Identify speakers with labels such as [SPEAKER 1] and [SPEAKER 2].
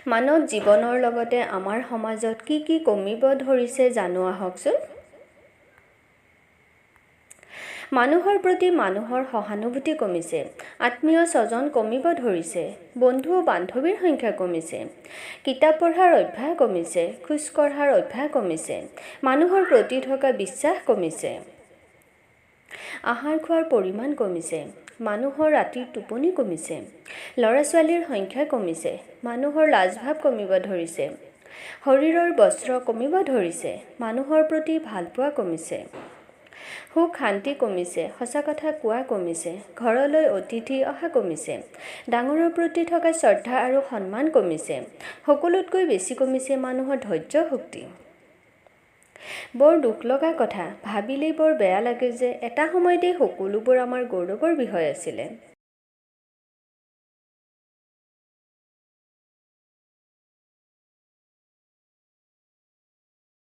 [SPEAKER 1] মানৱ জীৱনৰ লগতে আমাৰ সমাজত কি কি কমিব ধৰিছে জানো আহকচোন। মানুহৰ প্ৰতি মানুহৰ সহানুভূতি কমিছে, আত্মীয় স্বজন কমিব ধৰিছে, বন্ধু বান্ধৱীৰ সংখ্যা কমিছে, কিতাপ পঢ়াৰ অভ্যাস কমিছে, খোজ কঢ়াৰ অভ্যাস কমিছে, মানুহৰ প্ৰতি থকা বিশ্বাস কমিছে, আহাৰ খোৱাৰ পৰিমাণ কমিছে, মানুহৰ ৰাতিৰ টোপনি কমিছে, ল'ৰা ছোৱালীৰ সংখ্যা কমিছে, মানুহৰ লাজভাৱ কমিব ধৰিছে, শৰীৰৰ বস্ত্ৰ কমিব ধৰিছে, মানুহৰ প্ৰতি ভালপোৱা কমিছে, সুখ শান্তি কমিছে, সঁচা কথা কোৱা কমিছে, ঘৰলৈ অতিথি অহা কমিছে, ডাঙৰৰ প্ৰতি থকা শ্ৰদ্ধা আৰু সন্মান কমিছে, সকলোতকৈ বেছি কমিছে মানুহৰ ধৈৰ্য শক্তি। বৰ দুখ লগা কথা, ভাবিলেই বৰ বেয়া লাগে যে এটা সময়তেই সকলোবোৰ আমাৰ গৌৰৱৰ বিষয় আছিলে।